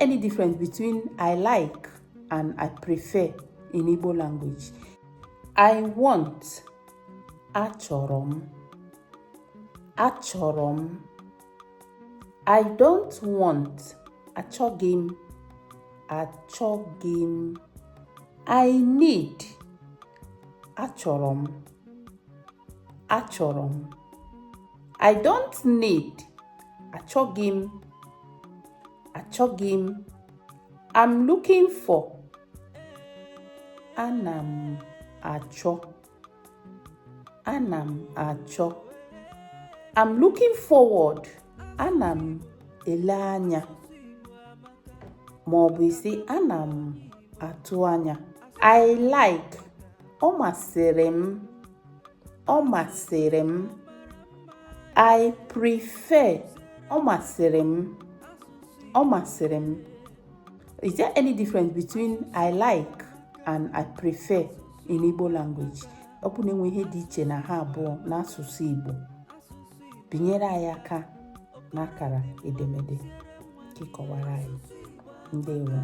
any difference between "I like" and "I prefer" in Igbo language? I want, achọrọ m. Achọrọ m. I don't want, achọghị m. Achọghị m. I need, achọrọ m. Achọrọ m. I don't need, achọghị m. Achọghị m. I'm looking for, ana m achọ. Ana m achọ. I'm looking forward, ana m ele anya, ma ọ bụ ị sị ana m atụ anya. I like, ọ masịrị m. Ọ masịrị m. I prefer, ọ masịrị m. Ọ masịrị m. Is there any difference between "I like" and "I prefer" in Igbo language? Ọ bụ na e nwe ihe dị iche na ha abụọ n'asụsụ Igbo, binyere anyị aka n'akara edemede ka ị kọwara anyị. Ndewo.